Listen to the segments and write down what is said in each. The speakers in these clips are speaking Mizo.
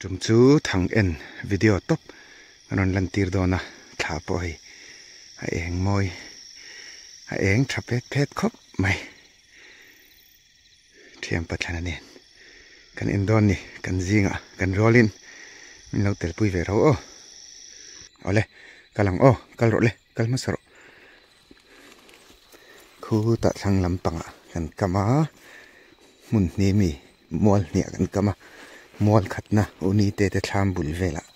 Tum chu thang en video tawp kan rawn lantir dawn a, thla pawh hei a eng mawi a eng tha phet phet khawp mai. Thiam Pathlana nen kan en dawn ni, kan zingah kan rualin min lo telpui ve ro aw. Awle, kal ang aw, kal rawh le, kal hmasa rawh. Khutah thlang lampangah kan kam a, hmun hnih mi mual hniah kan kam a, mual khatna uni te te thlam bul velah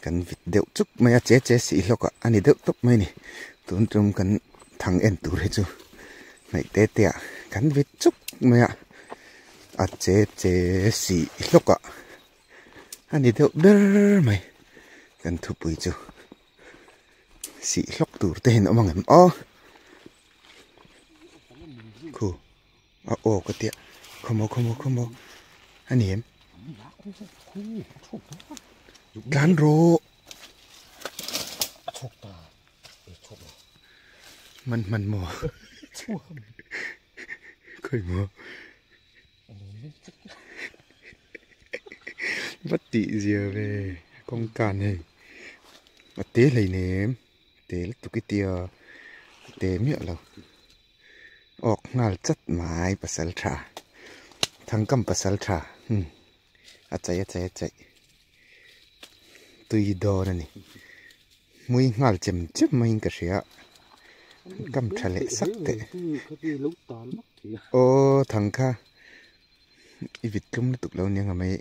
kan vit deuh chuk mai a, che che sih hlawk ah a ni deuh tawp mai a ni. Tun tum kan thang en tur hi chu hnaih te te ah kan vit chuk mai a, a che che sih hlawk ah a ni deuh ber mai kan thupui chu. Sih hlawk tur te hian awm ang em aw khu a aw ka tia khawmaw khawmaw khawmaw a ni em tlan rawh hman hman maw khawi maw va tih zia ve kawngka an hei a te hleinem te lutuk i tia a te miah lo awk nghal chat mai pasal tha thangkam pasal tha hmm a chei a chei a chei tui dawn a ni hmui nghal chem chem maiin ka hria kam tha leh sak teh aw thang kha i vit tlum lutuk lo nia nga mai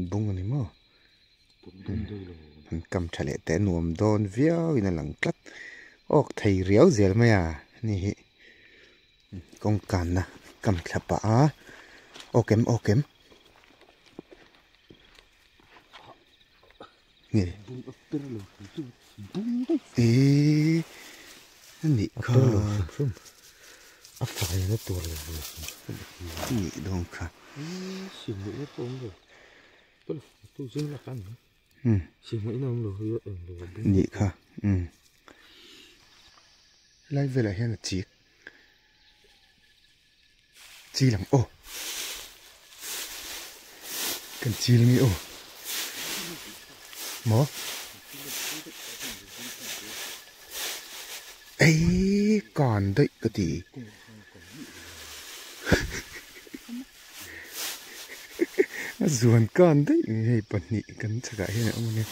bung a ni maw an kam tha leh teh nuam dawn viau in a lang tlat awk thei riau zel mai a ni hi kawngkanna kam thla pah a awk em awk em. Nge Eee anih kha a fai na tur lo ve anih dawn kha nih kha umm helai velah hian a chik Chil ang aw. Kan chil nge aw. Maw? Ei kan daih ka ti. A zuan kan daih nge hei pahnih kan chhakah hian a awm ania.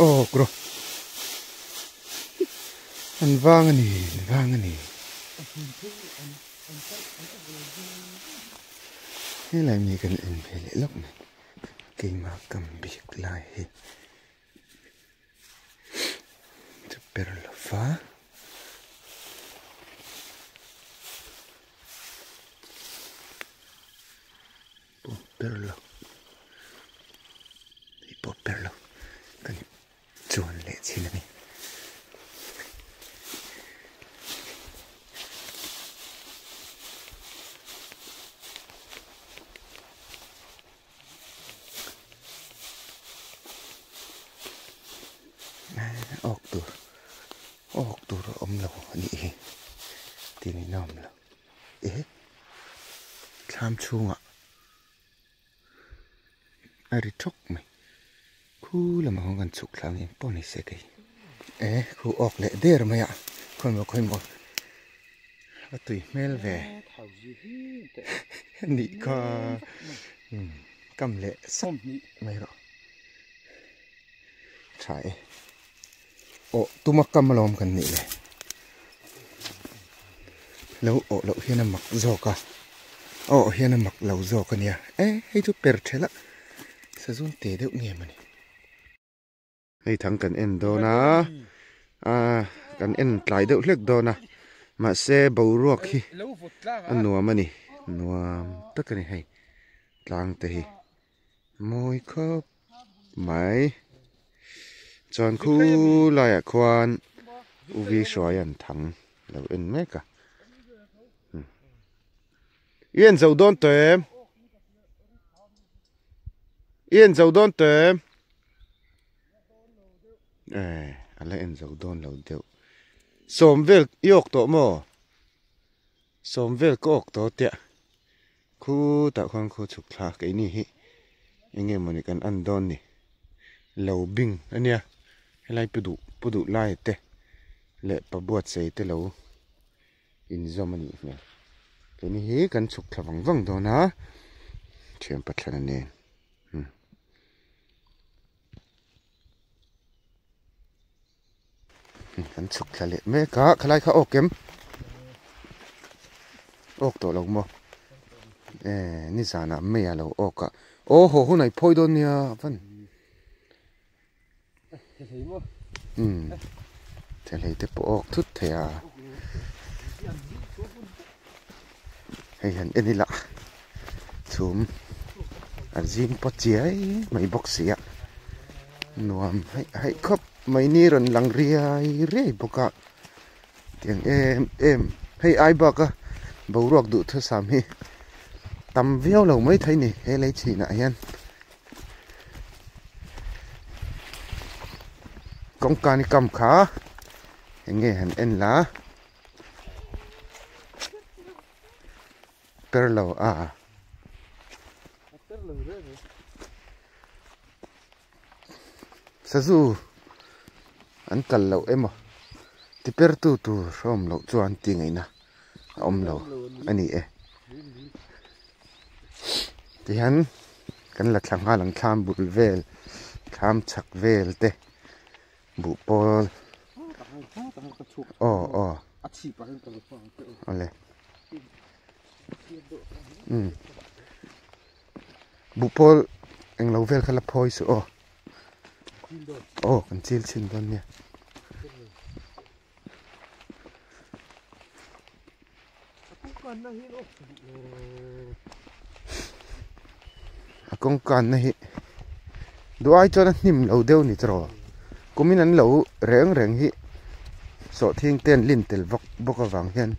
Aw kuro an vang a ni an vang a ni helai mi kan en ve leh lawk mai keimah kam bik lai hi chu per lova. Pawh ber lo hei pawh ber lo kan chuan leh chin a ni. Awk tur awk tur a awm lo a nih hi tih a awm lo. Eh thlam chhungah a ri thawk mai khu lamah khawn kan chhuk thla ang eng pawh ni se kei eh khu awk leh der mai a khawi maw khawi maw a tui hmel ve nih kha kam leh sap mai rawh tha e. Awh tuma kam alawm kan nih le. Lo awh loh hian a mak zawk a, a awh hian a mak lo zawk a nia. E hei chu per ṭhelh a, sazun te deuh nge mawni. Hei thang kan en dawn a, ah kan en tlai deuh hlek dawn a, mahse boruak hi a nuam a ni, nuam tak a ni hei tlang te hi mawi khawp. Mai chuan khu laiah khuan u vi hruai an thang lo en mek a i en zo dawn tawh em i en zo dawn tawh em eh a la en zo dawn lo deuh sawm vel i awk tawh maw. Sawm vel ka awk tawh tiah khutah khuan khu chhuk thla keini hi eng nge mawni kan en dawn ni lo bing a nia helai pu duh pu duh lai te leh pa buatsaih te lo inzawm a nih hmel keini hi kan chhuk thla vang vang dawn a thian pathlana nen. Kan chhuk thla leh mek a khalai kha awk em awk tawh lo maw eh nizanah mei a lo awk a aw haw hun a i phawi dawn nia van umm thei te pawh awk thut thei a hei han en ila chhum a zing pawh chiai mai bawk si a nuam haih haih khawp mai ni rawn lang riai riai bawk a tiang em em hei ai bak a boruak duhthusam hi tam viau lo mai thei ni he lei chhinah hian. Kawngka ni kam kha eng nge han en la per lo a sazu an kal loh emaw ti per tu tur a awm loh chuan tih ngaihna a awm lo a ni e. Tihian kan la thla nghal ang thlam bul vel thlam chhak vel te buh pawl aw aw awle umm buh pawl englo vel kha la phawi suh aw aw kan chil chhin dawn nia. A kawngkanna hi duh ai chuan a hnim lo deuh ni tawh kumin an lo reng reng hi sawhthing te an lin tel vak bawk avang hian.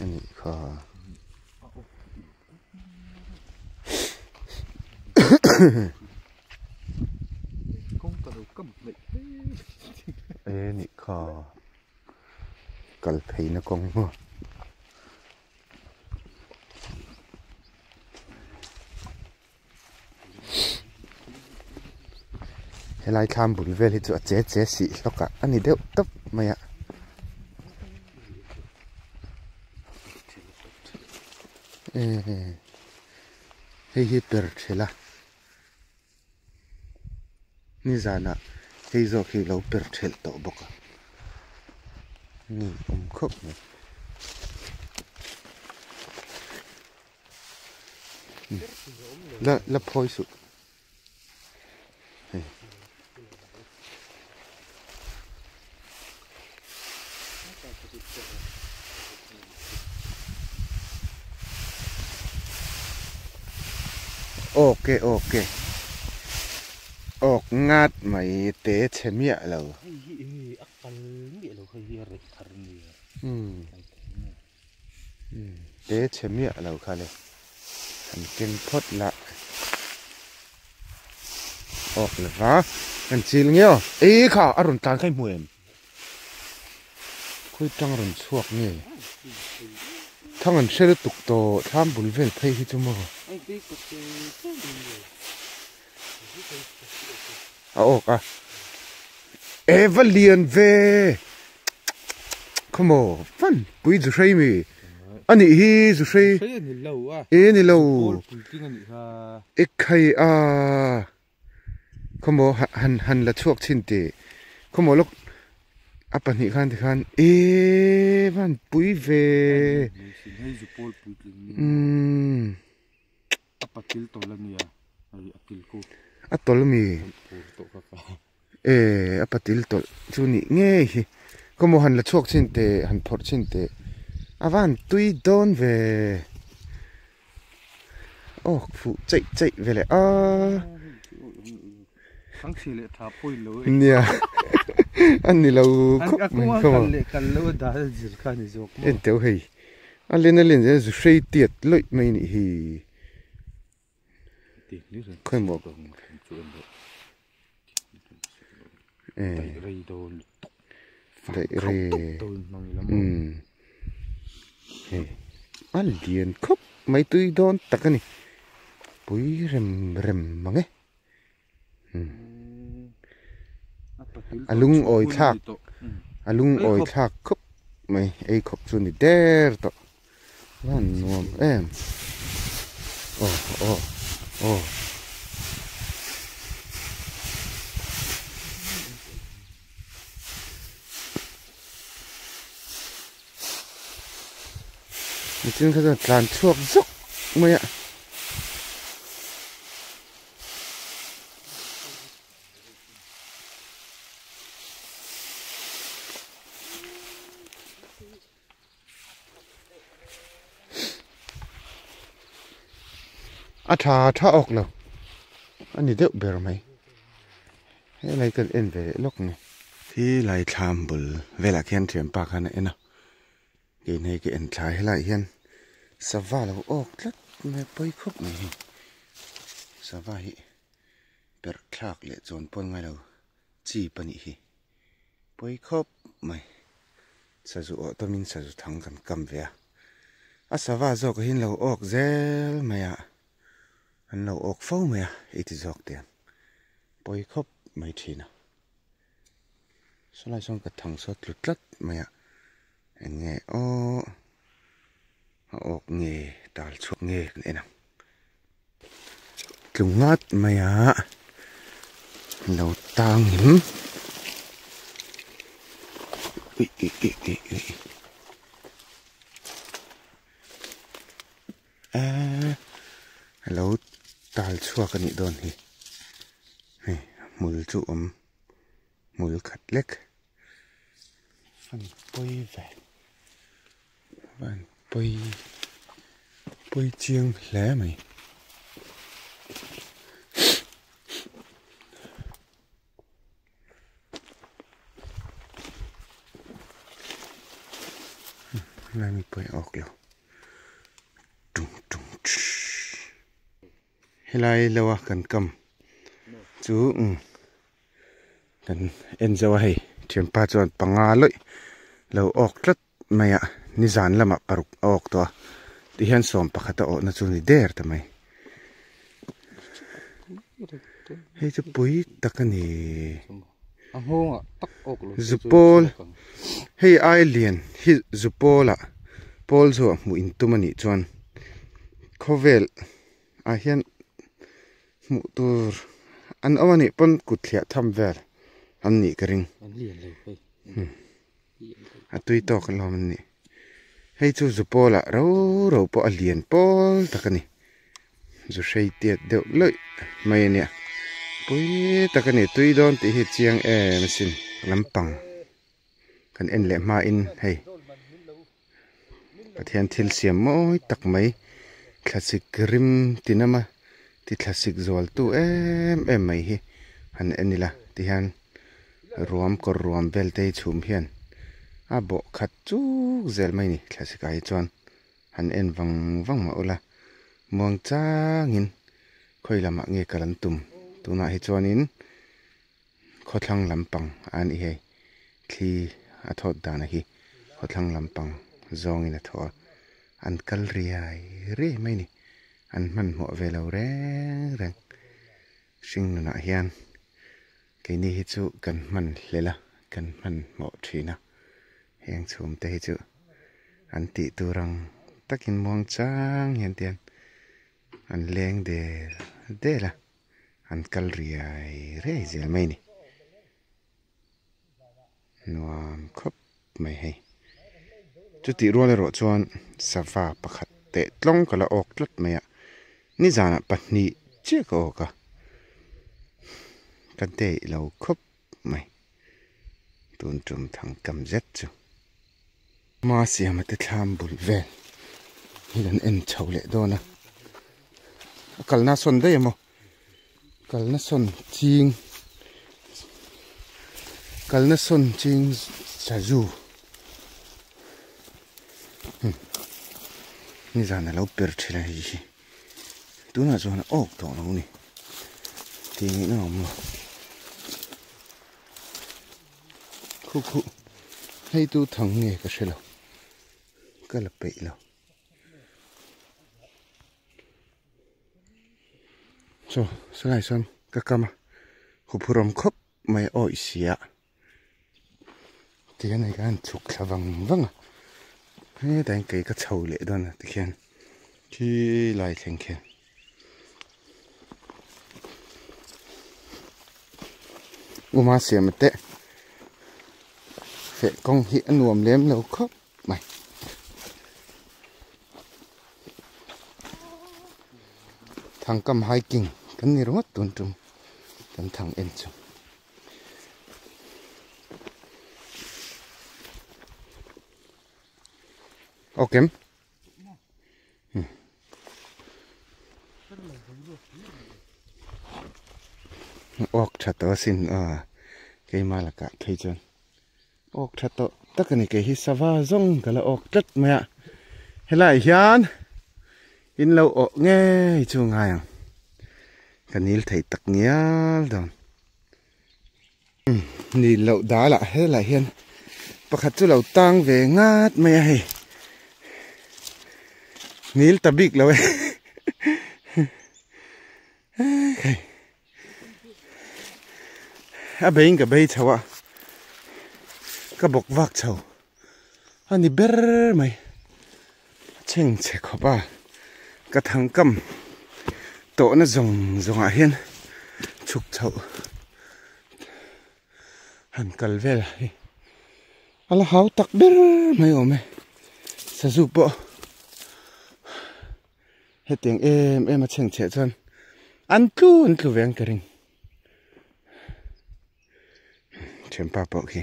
A nih kha. E nih kha. Kal pheina kawng maw. Helai thlam bul vel hi chu a che che sih hlawk ah a ni deuh tawp mai a. Hei hi per thelh a nizanah hei zawk hi lo per thelh tawh bawk a ni awm khawp mai. La la phawi suh hei awk e awk e awk ngat mai te chhe miah lo umm. Te chhe miah lo kha le han ken phawt lah awk lo va kan chil nge aw ei kha a rawn tlan kha i hmu em khawi tang rawn chhuak nge thang an hre lutuk tawh thlam bul vel phei hi chu maw a awk a e va lian ve khawmaw fan pui zu hrei mi a nih hi zu hrei e ni lo e khai a khawmaw han han la chhuak chhin teh khawmaw lawk a pahnih khan tikhan e van pui ve umm. A patil tawlh a nia, hei a til ku. A tawlh mi? Pur tawh ka ka. E, a patil tawlh chu nih ngei hi. Khawmaw han la chhuak chhin teh, han phawrh chhin teh. A van tui dawn ve. Awk fuh cheih cheih ve leh a. Thangchhi leh tha pawi lo e. Nia, a ni lo khawp mai khawmaw. A kal leh kal lo a dah a zir kha a ni zawk maw. En teuh hei. A len a len zel zu hrei tiat lawih mai nih hi. Khawimaw. Daih rei dawn lutuk. Daih rei. Dawn hmang ila maw. Umm. Hei a lian khawp mai tui dawn tak a ni. Pui rem rem mang e. A lungawi thlak a lungawi thlak khawp mai ei khawp chu ni der tawh a nuam em aw aw aw. Nichin kha chuan tlan chhuak zawk mai a. A tha tha awk lo a ni deuh ber mai helai kan en ve leh lawk ni. Khi lai thlam bul velah khian thianpa khan a en a. Kein hei ka en thlai helaiah hian sava lo awk tlat mai a pawi khawp mai hei sava hi perh thlak leh chawn pawn ngai lo chi pahnih hi pawi khawp mai sazu awh tawmin sazu thang kan kam ve a a sava zawk hi an lo awk zel mai a an lo awk fo mai a i ti zawk teh ang pawi khawp mai thin a. Sawlai sawn ka thang saw tlu tlat mai a eng nge aw a awk nge tal chhuak nge kan en ang tlu ngat mai a lo tang in ui ui ui ui ui eee a lo tal chhuak a nih dawn hi hei hmul chu awm. Hmul khat lek an pawi ve an pawi pawi chiang hle mai. Helai mi pawi a awk lo tung tung Helai lo a kan kam chu umm kan en zauh a hei thianpa chuan panga lawih lo awk tlat mai a nizan lamah paruk a awk tawh a tihian sawm pakhat a awhna chu ni der ta mai hei chu pui tak a ni zupawl hei ai lian hi zupawl ah pawl zuah hmuh intum a nih chuan khawvel ah hian hmuh tur an awm a nih pawn kut thliah tham vel an nih ka ring a tui tawk alawm an nih hei chu zu pawlah ro ro pawh a lian pawl tak a ni zu hrei tiat deuh lawih mai a nia pui tak a ni tui dawn tih hi chiang em asin lampang kan en leh hmain hei. Pathian thil siam mawi tak mai thlasik rim tinama ti thlasik zualtu em em mai hi han en ila tihian ruam kawr ruam vel te hi chhum hian a bawh khat chuk zel mai ni thlasik ah hi chuan han en vang vang mah ula muang changin khawi lamah nge kal an tum tunah hi chuanin Khawthlang lampang a ni hei, thli a thawt dan a hi khawthlang lampang zawngin a thaw a, an kal riai riai mai ni, an hmanhmawh ve lo reng reng. Hring nunah hian keini hi chu kan hman hlel a, kan hmanhmawh thin a, heng chhum te hi chu an tih tur ang takin muang chang hian tian an leng del del a. An kal riai riai zel mai a ni. Nuam khawp mai hei. Chutih rual erawh chuan sava pakhat teh tlawng ka la awk tlat mai a. Nizanah pahnih chiah ka awk a. Ka dei lo khawp mai. Tun tum thang kam zet chu. Hma siama te thlam bul vel hi kan en chho leh dawn a a kalna sawn daih emaw kalna sawn ching kalna sawn ching sazu nizan alo per thin a hei hi tunah chuan a awk tawh lo a ni tih ngaihna a awm lo. Khu khu hei tu thang nge ka hre lo ka la peih lo. Chaw salai sawn ka kam a huphurhawm khawp mai awih si a tihian hei khan chhuk thla vang vang a hetah hian kei ka chho leh dawn a tikhian khi lai thleng khian. Uma siam te feh kawng hi a nuam lem lo khawp mai. Thangkam hiking kan ni ringawt tun tum kan thang en chu. Awkem. Awk tha tawh asin a keimah lakah phei chuan awk tha tawh tak a ni kei hi sava zawng ka la awk tlat mai a helaiah hian in lo awh ngei chu ngai ang ka nil thei tak ngial dawn. Ni loh dalah helaiah hian pakhat chu lo tang ve ngat mai a hei nil ta bik lo e hei a beiin ka bei chho a ka bawk vak chho a ni ber mai a chhengchhe khawp a ka thangkam tawhna zawng zawng ah hian chhuk chhoh han kal vel hi a la hau tak ber mai awm e sazu pawh hetiang em em a chhengchhe chuan an tlu an tlu ve ang ka ring. Thianpa pawh khi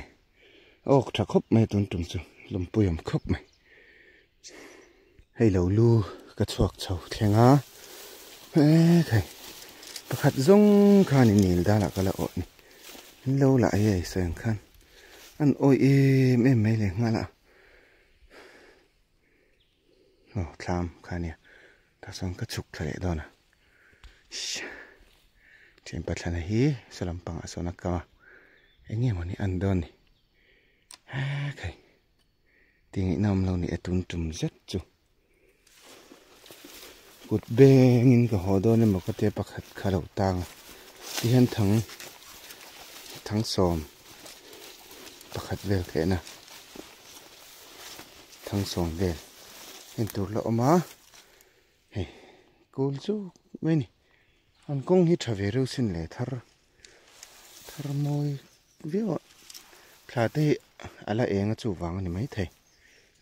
awk tha khawp mai tun tum chu lawmpui awm khawp mai hei lo lu ka chhuak chho thleng a hekhei pakhat zawng khan in nil danah ka la awh ni in lo lah hi hei sawi ang khan an awih em em mai leh nghal a. Aw thlam kha ania tah chuan ka chhuk thla leh dawn a thian pathlana hi saw lampangah sawn a kam a eng nge mawni an dawn ni hekhei tih ngaihna awm lo ni e tun tum zet chu kut bengin ka haw dawn emaw ka tia pakhat kha lo tang a tihian thang thangsawm pakhat vel ka en a. Thangsawm vel en tur la awm a hei kul chu mai a ni an kawng hi tha ve reuh sin leh thar thar mawi viau a thla te hi a la eng a chuvang a ni maithei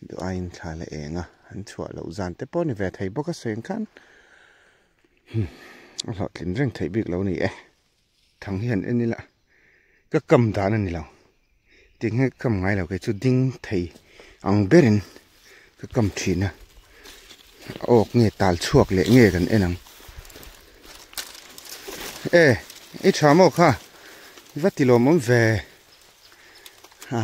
duh aiin thla la eng a an chhuah loh zan te pawh a ni ve thei bawk a sawi ang khan a hlawhtlin reng theih bik lo a ni e. Thang hi han en ila ka kam dan a ni lo tinge ka kam ngai lo kei chu ding thei ang berin ka kam thin a awk nge tal chhuak leh nge kan en ang e i tha maw kha i va ti lawmawm ve a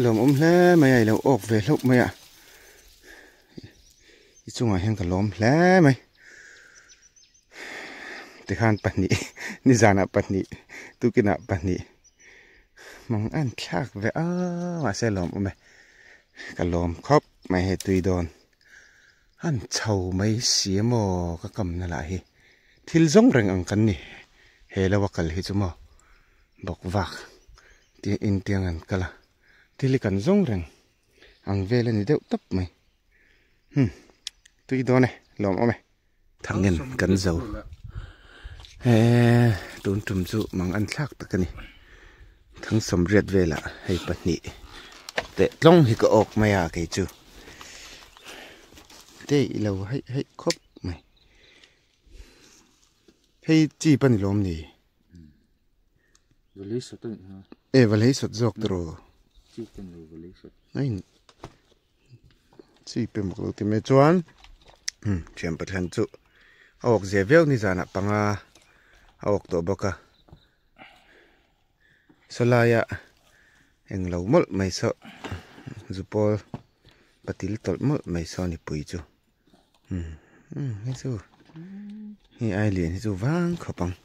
lawmawm hle mai a i lo awk ve hlauh mai a i chungah hian ka lawm hle mai. Tikhan pahnih nizanah pahnih tukinah pahnih mang an thlak ve a mahse lawm awm e ka lawm khawp mai hei tui dawn an chho mai si maw ka kamna lah hi thil zawng reng ang kan ni he lo a kal hi chu maw bawk vak tih intiang an kal a thil hi kan zawng reng ang vel a ni deuh tawp mai hmm tui dawn e lawm awm e. Thangin kan zo eee tun tum chu mang an thlak tak a ni Thangsawm riat velah hei pahnih teh tlawng hi ka awk mai a kei chu te i lo haih haih khawp mai hei chi pa ni lawm ni e va lei sawt zawk tawh rawh Chi pe mawk lo ti mai chuan thian pathian chu a awk zia viau ni zanah panga a awk tawh bawk a saw laia englo mawlh mai saw zupawl patil tawlh mawlh mai saw a nipui chu hei chu hei ai lian hi chu vang khawp ang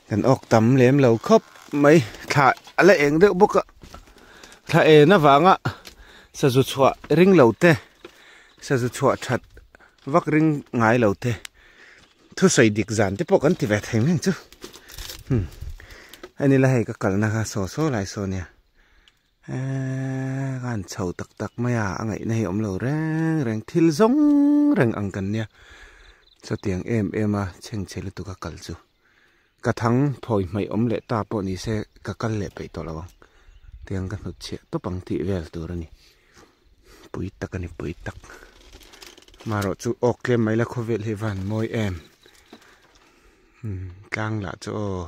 kan awk tam lem lo khawp mai thla. a la eng deuh bawk a thla en avanga sazu chhuah ring lo te sazu chhuah that vak ring ngai lo te thusawi dik zan te pawh kan ti ve thei mai chu hmm ani la hei ka kalna kha saw saw lai saw nia eee kan chho tak tak mai a a ngaihna hi awm lo reng reng thil zawng reng ang kan nia chutiang em em a chhengchhe lutuk a kal chu. Ka thang phawi hmaih awm leh ta pawh ni se ka kal leh peih tawh lo ang. Tiang ka hnut chhiah tawp ang tih vel tur a ni. Pui tak a ni pui tak. Marawh chu awk tlem mai la khawvel hi van mawi em. Tlang lah chu aw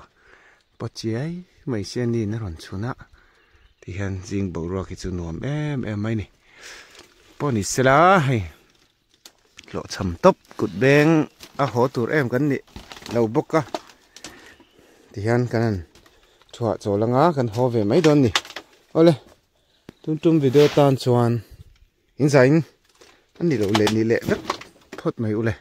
paw chiai mai sia niin a rawn chhun a. Tihian zing boruak hi chu nuam em em mai a ni. Pawh ni sela hei. Hlawhchham tawp kut beng a haw tur em kan nih lo bawk a tihian kan han thuah chawl anga kan haw ve mai dawn ni awle tum tum video tan chuan in zain a ni loh leh ni leh vek phawt mai ule.